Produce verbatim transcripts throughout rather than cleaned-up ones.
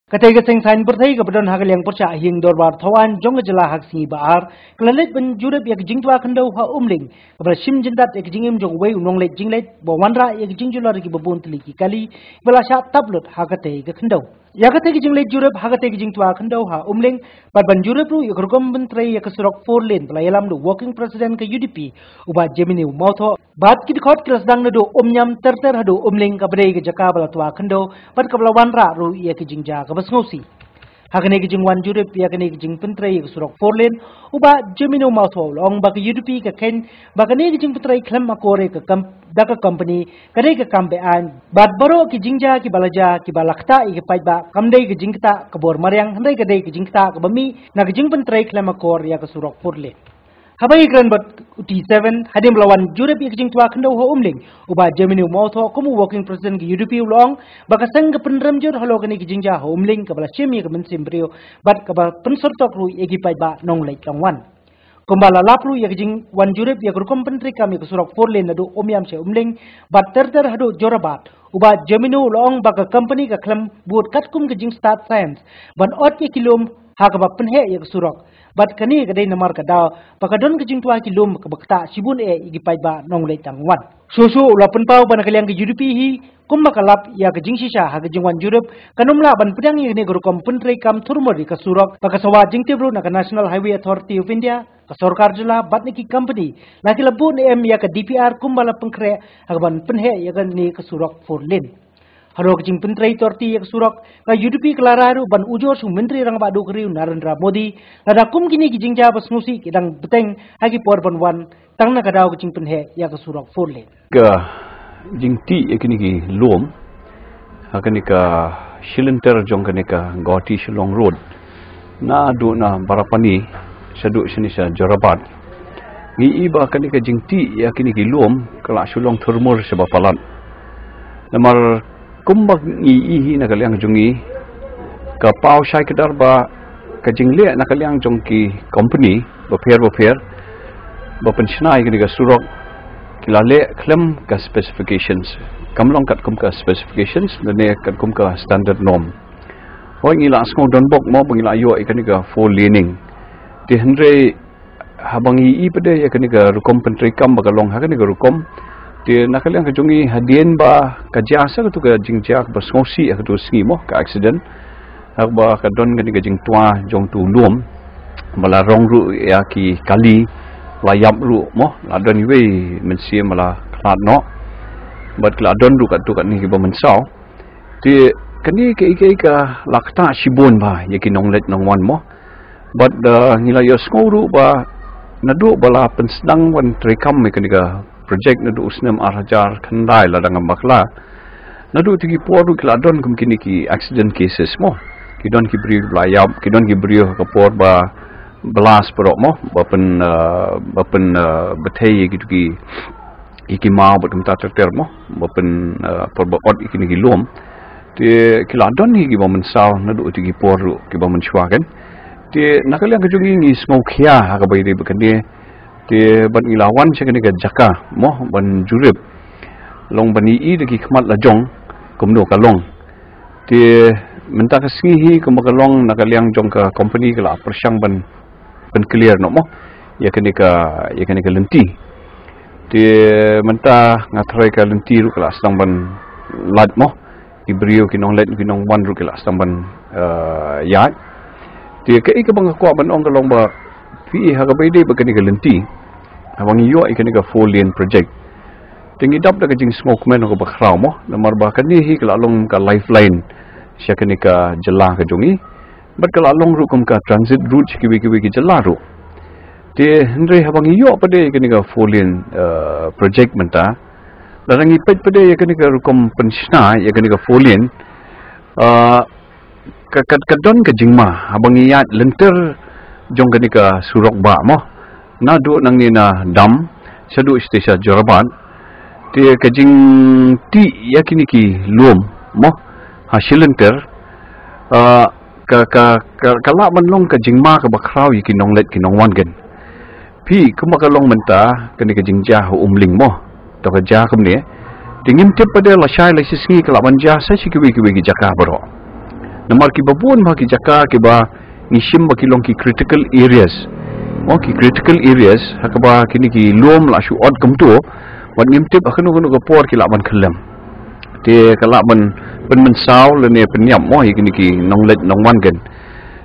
Katei ka seng saiñ pyrthei kaba don ha ka liang pyrshah Hieng Dorbar Thawaiñ jong ka jylla ha ka sngi Ba-ar ka la leit ban jurip ïa ka jingtwa khyndew ha Umling, kaba la shim jyndat ïa ka jingim jong uwei u nongleit jingleit ba wanrah ïa ka jingjulor ïa kiba bun tylli ki kali kiba la shah tap lut ha katei ka khyndew. Ïa katei ka jingleit jurip ha katei ka jingtwa khyndew ha Umling bad ban jurip ruh ïa ka rukom pyntrei ïa ka surok four lane ba la ïalam da u Working President ka U D P, u Bah Jemino Mawthoh, bad ki dkhot ki la sdang naduh Umniam ter ter haduh Umling, kaba dei ka jaka ba la twa khyndew bad kaba la wanrah ruh ïa ka jingjia kaba sngewsih. Ha kane ka jingwan jurip ïa kane ka jingpyntrei ïa ka surok four lane, u Bah Jemino Mawthoh u la ong ba ka U D P ka kheiñ ba kane ka jingpyntrei khlem akor ïa ka kam-, da ka company ka dei ka kam be-aiñ, bad baroh ki jingjia kiba la jia kiba la ktah ïa ki paidbah kam dei ka jingktah ka bor mariang, hynrei ka dei ka jingktah kaba mih na ka jingpyntrei khlem akor ïa ka surok four lane. Haba ïakren bad u T seven hadien ba la wan jurip ïa ka jingtwa khyndew ha Umling, u Bah Jemino Mawthoh kum u Working President ka U D P u la ong ba ka seng ka pynrem jur halor kane ka jingjia ha Umling kaba la shim ïa ka mynsiem briew bad kaba pynsyrtok ruh ïa ki paidbah nongleit nongwan. Kumba la lap ruh ïa ka jingwan jurip ïa ka rukom pyntrei kam ïa ka surok four lane naduh Umniam sha Umling bad ter ter haduh Jorabat, u Bah Jemino u la ong ba ka company ka khlem bud katkum ka jingstad science ban ot ïa ki lum ha kaba pynheh ïa ka surok, bad kane ka dei namar ka daw ba ka don ka jingtwa ki lum kaba ktah shibun eh ïa ki paidbah nongleit nongwan. Shuh shuh u la pynpaw ba na ka liang ka U D P hi kumba ka lap ïa ka jingshisha ha ka jingwan jurip, kan ym lah ban pdiang ïa kane ka rukom pyntrei kam thurmur ïa ka surok ba ka sa wad jingtip ruh na ka National Highway Authority of India, ka sorkar jylla bad na ki company la ki la buh ne em ïa ka D P R kumba la pynkhreh ha kaban pynheh ïa kane ka surok four lane. Halor ka jingpyntrei torti ïa ka surok, ka U D P ka la rai ruh ban ujor sha u Myntri Rangbah Duh ka ri u Narendra Modi lada kum kine ki jingjia ba sngewsih ki dang bteng ha ki por ban wan tang na ka daw ka jingpynheh ïa ka surok four lane. Ka jingtih ïa kine ki lum ha kane ka shilynter jong kane ka Guwahati Shillong Road, naduh na Barapani shaduh shane sha Jorabat, ngi i ba kane ka jingtih ïa kine ki lum ka la shu long thurmur sha ba palat. Namar kumba ngi i hi na ka liang jong ngi, ka paw shai kdar ba ka jingleh na ka liang jong ki company bapher bapher ba pynshna ïa kane ka surok ki la leh khlem ka specifications. Kam long katkum ka specifications ne katkum ka standard norm. Hooid, ngi la sngew donbok mo ba ngi la ïoh ïa kane ka four laning. Te hynrei haba ngi i pat de ïa kane ka rukom pyntrei kam ba ka long ha kane ka rukom, te na ka liang ka jong ngi hadien ba ka jia sa katu ka jingjia kaba sngewsih ha katu ka sngi mo, ka accident, haba ka don kane ka jingtwa jong utu u lum ba la rong ruh ïa ki kali, la ïap ruh mo, la don iwei i mynsiem ba la khlad noh bad ki la don ruh katto katne kiba mynsaw. Te kane kaei kaei ka la ktah shibun bha ïa ki nongleit nongwan mo. Bad, uh, ngi la ïohsngew ruh ba naduh ba la pynsdang ban treikam ïa kane ka project naduh u snem ar hajar khyndai lada ngam bakla, naduh te ki por ruh ki la don kum kine ki accident cases mo. Ki don ki briew ba la ïap, ki don ki briew ha ka por ba blast baroh mo, ba pyn, uh, ba pyn, uh, bthei ïa kitu ki, ïa ki maw bad kumta ter ter mo, ba pyn, uh, por ba ot ïa kine ki lum. Te ki la don hi kiba mynsaw naduh te ki por ruh kiba mynshuwa kan. Te na ka liang ka jong ngi ngi sngewkhia ha kaba ïadei bad kane. Te bad ngi la wan sha kane ka jaka mo ban jurip, long ban ïohi da ki khmat la jong kumno ka long. Te mynta ka sngi hi kumba ka long na ka liang jong ka company ka la pyrshang ban, ban clear noh mo ïa kane ka, ïa kane ka lynti. Te mynta nga tharai ka lynti ruh ka la sdang ban lait mo. Ki briew ki nongleit ki nongwan ruh ki la sdang ban, eh, ïaid. Te kaei kaba nga kwah ban ong ka long ba phi ha kaba ïadei bad kane ka lynti, haba ngi ïoh ïa kane ka four lane project, te ngi dap da ka jingsngewkmen kaba khraw mo, namar ba kane hi ka la long ka lifeline sha kane ka jylla ka jong ngi. Bad ka la long ruh kum ka transit route sha kiwei kiwei ki jylla ruh. Te hynrei haba ngi ïoh pat de ïa kane ka four lane, eh, project mynta, lada ngi peit pat de ïa kane ka rukom pynshna ïa kane ka four lane, eh, ka, ka, ka don ka jingma haba ngi ïaid lynter jong kane ka surok bah mo, naduh nangne na Dam shaduh shatei sha Jorabat. Te ka jingtih ïa kine ki lum mo ha shilynter, ah, ka, ka, ka, ka lah ban long ka jingma kaba khraw ïa ki nongleit ki nongwan kan. Phi, kumba ka long mynta kane ka jingjia ha Umling mo, to ka jia kumne. Te ngim tip pat de lashai lashisngi ka lah ban jia sa sha kiwei kiwei ki jaka baroh. Namar kiba bun bha ki jaka kiba ngi shim ba ki long ki critical areas. Mo, ki critical areas ha kaba kine ki lum la shu ot kumto, wat ngim tip ha kano kano ka por ki lah ban khyllem. Te ka lah ban pynmynsaw lane pynïap mo ïa kine ki nongleit nongwan kan.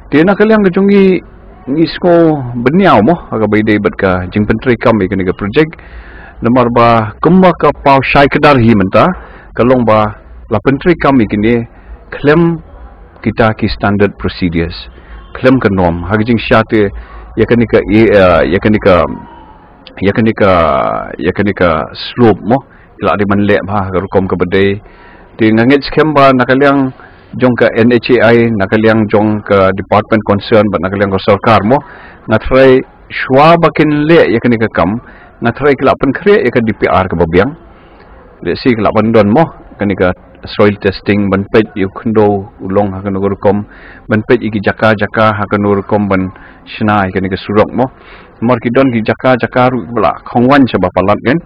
Te na ka liang ka jong ngi, ngi sngew bynñiaw mo ha kaba ïadei bad ka jingpyntreikam ïa kane ka project. Namar ba kumba ka paw shai kdar hi mynta, ka long ba la pyntreikam ïa kine khlem kita ki standard procedures, khlem ka norm. Ha ka jingshisha te ïa kane ka, ïa, ïa kane ka, ïa kane ka, ïa kane ka slope mo, ki la dei ban leh bha ha ka rukom kaba dei. Te nga ngeit skhem ba na ka liang jong ka N H A I, na ka liang jong ka department concern bad na ka liang ka sorkar mo, nga tharai shuwa ba kin leh ïa kane ka kam, nga tharai ki lah pynkhreh ïa ka D P R kaba biang. Lehse ki lah ban don mo kane ka soil testing, ban peit ïa u khyndew u long ha kano ka rukom, ban peit ïa ki jaka jaka ha kano rukom ban shna ïa kane ka surok mo. Namar ki don ki jaka jaka ruh ba la khongwan shaba palat kan.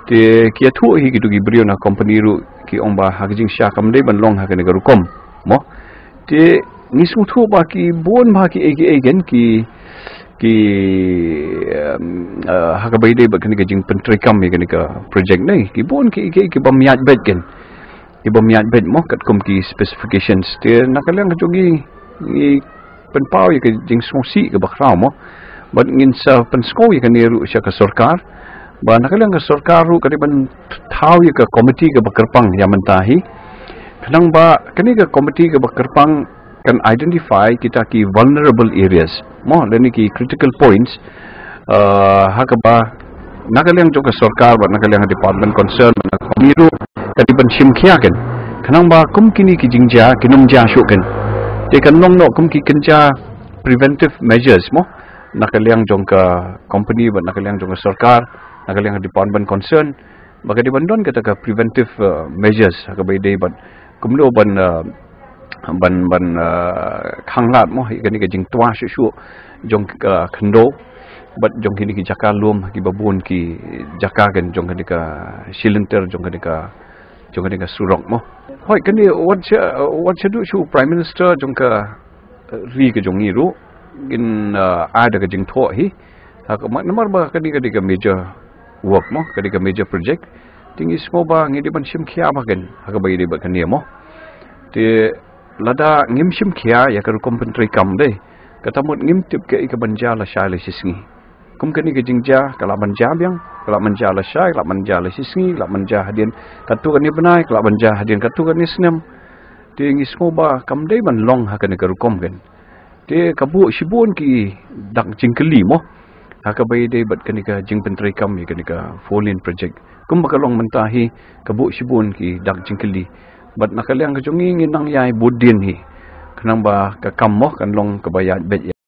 Te ki ïathuh hi kito ki briew na company ruh, ki ong ba ha ka jingshisha kam dei ban long ha kane ka rukom mo. Te ngi sngewthuh ba ki bun bha ki ei ki ei kan ki, ki, em, eh, ha kaba ïadei bad kane ka jingpyntreikam ïa kane ka project ne, ki bun ki ei ki ei ki bym ïaid beit kan. Ki bym ïaid beit mo katkum ki specifications. Te na ka liang ka jong ngi, ngi pynpaw ïa ka jingsngewsih kaba khraw mo. Bad ngin sa pynsngew ïa kane ruh sha ka sorkar. Ba na ka liang ka sorkar ruh ka dei ban thaw ïa ka committee kaba kyrpang ïa mynta hi. Khnang ba kane ka committee kaba kyrpang kan identify kita ki vulnerable areas mo, lane ki critical points, eh, ha kaba na ka liang jong ka sorkar bad na ka liang department concern bad na ka company ruh ka dei ban shim khia kan. Khnang ba kum kine ki jingjia kin ym jia shuh kan. Te kan long noh kum ki kynja preventive measures mo, na ka liang jong ka company bad na ka liang jong ka sorkar, na ka liang department concern, ba ka dei ban don kata ka preventive, uh, measures ha kaba ïadei bad kumno ban, uh, ban, ban, uh, khanglad mo ïa kane ka jingtwa shuh shuh jong ka khyndew bad jong kine ki jaka lum kiba bun ki jaka kan jong kane ka shilynter jong kane ka, jong kane ka surok mo. Hooid kane wat sha, wat shaduh sha u Prime Minister jong ka ri ka jong ngi ruh, ngin, uh, ai da ka jingthoh hi. Ha ka ma-, namar ba kane ka dei ka major work mo, ka dei ka major project. Te ngi sngew ba ngi dei ban shim khia ba kan ha kaba ïadei bad kane mo. Te lada ngim shim khia ïa ka rukom pyntreikam dei, kata mut ngim tip kaei kaban jia lashai lashisngi. Kum kane ka jingjia ka lah ban jia biang, ka lah ban jia lashai, ka lah ban jia lashisngi, ka lah ban jia hadien katto katne bnai, ka lah ban jia hadien katto katne snem. Te ngi sngew ba kam dei ban long ha kane ka rukom kan. Te ka buh shibun ki dak jingkylli mo ha kaba ïadei bad kane ka jingpyntreikam ïa kane ka four lane project. Kumba ka long mynta hi, ka buh shibun ki dak jingkylli. Bad na ka liang ka jong ngi ngin nang ïai bud dien hi, khnang ba ka kam mo kan long kaba ïaid beit ïa